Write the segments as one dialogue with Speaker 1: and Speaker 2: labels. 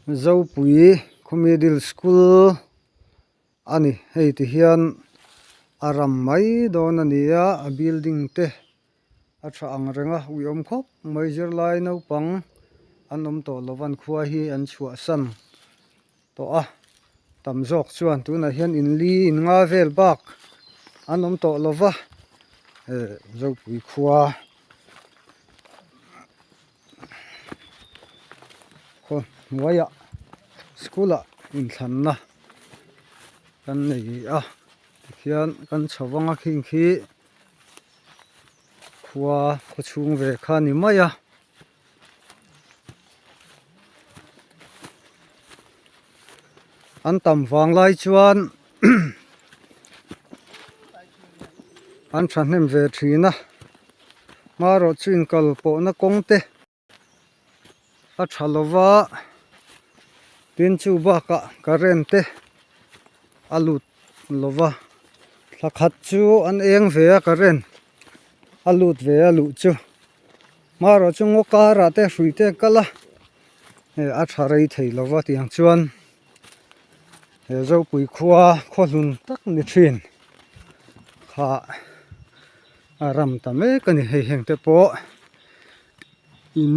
Speaker 1: Zopui khaw middle school a ni hei ti hian a ram mai dawn a ni a a building te a tha ang reng a uiawm khawp mai zirlai naupang an awm tawh lo van khua hi an chhuahsan tawh a tam zawk chuan tunah hian in li in nga vel bak an awm tawh lo va eh Zopui khua. Khaw hnuaiah school ah inthlanna kan nei a tikhian kan chho vang a khing khi khua khaw chhung ve kha a ni mai a. An tam vang lai chuan an thahnem ve thin a hmarawh chu inkal pawhna kawng te a tha lo va tin chu bakah current te a lut lo va thla khat chu an eng ve a current a lut ve a luh chu. Hmarawh chu ngaw karah te hrui te a kal a hei a tha rei thei lo va tiang chuan he Zopui khua khaw hlun tak ni thin kha a ram ta mek a ni hei heng te pawh in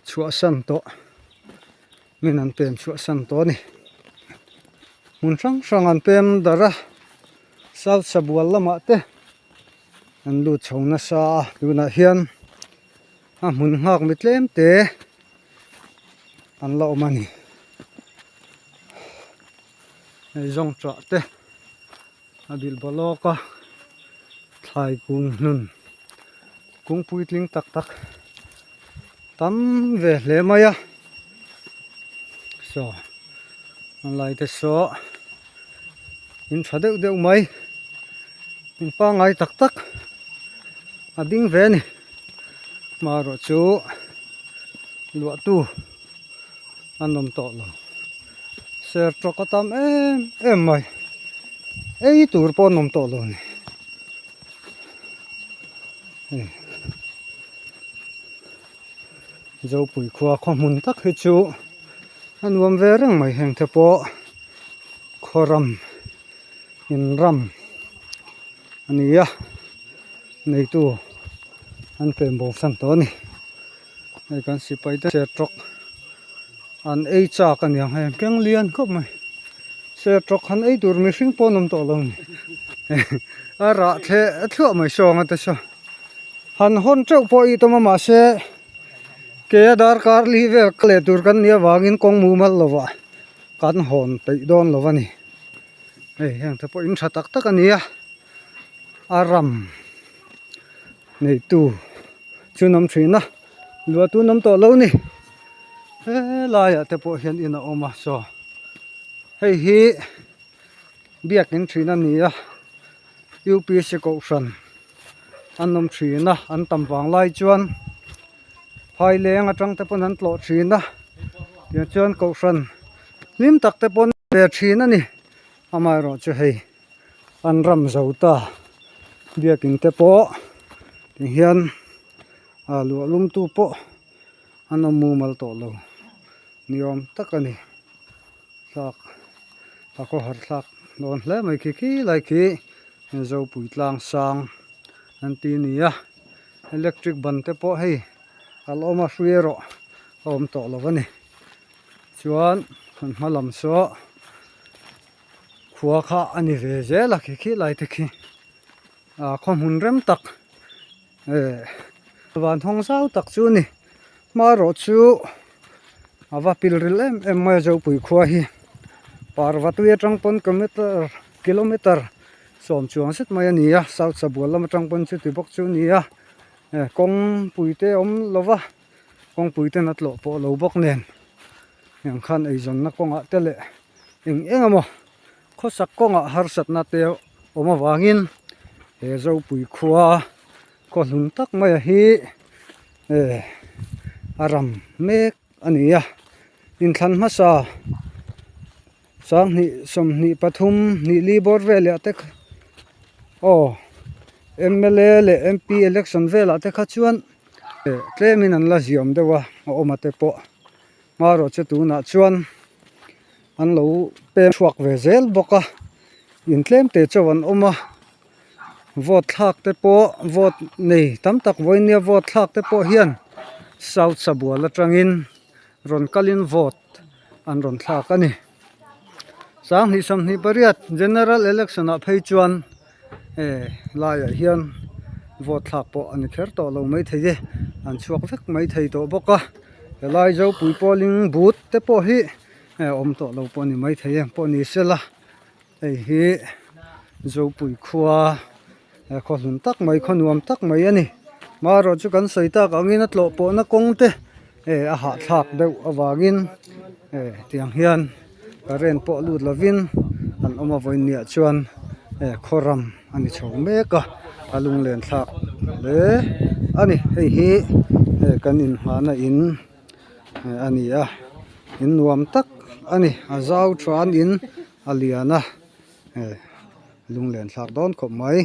Speaker 1: chhuahsan tawh min an pem chhuahsan tawh a ni hmun hrang hrang an pem darh a south sabual lamah te. An lut chho nasa a tunah hian a hmun nghak mi tlem te an la awm a ni hei zawng chah te a bilh baw lawk a thlai kung hnun kung puitling tak tak tam ve hle mai a saw a lai te saw. In tha deuh deuh mai in pangai tak tak a ding ve a ni marawh chu luah tu an awm tawh lo ser tawk a tam em em mai ei tur pawh an awm tawh lo a ni hei Zopui khua khaw hmun tak hi chu a nuam ve reng mai heng te pawh. Khaw ram in ram a ni a neitu an pem bo san tawh a ni hei kan sipai te sertawk an ei chak a niang hei an keng lian khawp mai sertawk han ei tur mihring pawh an awm tawh lo a ni a rah thleh thluah mai sawnga te saw han hawn teuh pawh i tum a mahse ke a darkar li vel leh tur kan nih avangin kawng mumal lovah. Kan hawn peih dawn lo a ni. Hei heng te pawh in tha tak tak a ni a, a ram neitu chu an awm thin a, luahtu an awm tawh lo a ni. Helaiah te pawh hian in a awm a saw hei hi biakin thin a ni a, U P C kohhran an awm thin a, an tam vang lai chuan. Phaileng atang te pawn an tlawh thin a tiang chuan kohhran hlim tak te pawn ve thin a ni amaherawhchu hei an ram zo ta biakin te pawh ti hian ah luah lum tu pawh an awm mumal tawh lo ni awm tak a ni thlak a khawhar thlak dawn hle mai khi khi lai khi Zopui tlang sang an ti a ni a. Electric ban te pawh hei a la awm a hrui erawh a awm tawh lo a ni chuan kan hma lam saw khua kha a ni ve zel a khi khi lai te khi ah khaw hmun rem tak eh van hawng zau tak chu a ni hmarawh chu a va pil ril em em mai a Zopui khua hi parvatui atang pawn kilometer kilometer. Sawm chuang zet mai a ni a, South Sabual lam atang pawn chuti bawk chu a ni a, eh kawngpui te a awm lo va, kawngpui ten a tlawh pawh lo bawk nen heng khan eizawnna kawngah te leh eng eng emaw khawsak kawngah harsatna te awm avangin he Zopui khua khaw hlun tak mai a hi eh a ram mek a ni a, inthlan hmasa. Sanghnih 23 hnih li bawr velah te kha aw mla leh mp election velah te kha chuan tlemin an la ziam deuh a a awm a te pawh. Hmarawh chu tunah chuan an lo pem chhuak ve zel bawk a in tlem te chauh an awm a vote thlak te pawh vote nei tam tak vawinia vote thlak te pawh hian south sabual atangin rawn kalin vote an rawn thlak a ni. 20 28 general election ah phei chuan eh laiah hian vote thlak pawh a ni kher tawh lo maithei e an chhuak vek maithei tawh bawk a helai zopui polling booth te pawh hi eh awm tawh lo pawh a ni maithei e pawh ni sela hei hi zopui khua eh khaw hlun tak mai khaw nuam tak mai a ni marawh chu kan sawi tak angin a tlawh pawhna kawng te eh a hahthlak deuh avangin eh tiang hian current pawh lut lovin an awm a vawiinniah chuan eh khaw ram a ni chho mek a a lunglen thlak hle a ni hei hi eh kan inhmahna in eh a ni a in nuam tak a ni a zau than in a lian a eh lunglen thlak dawn khawp mai.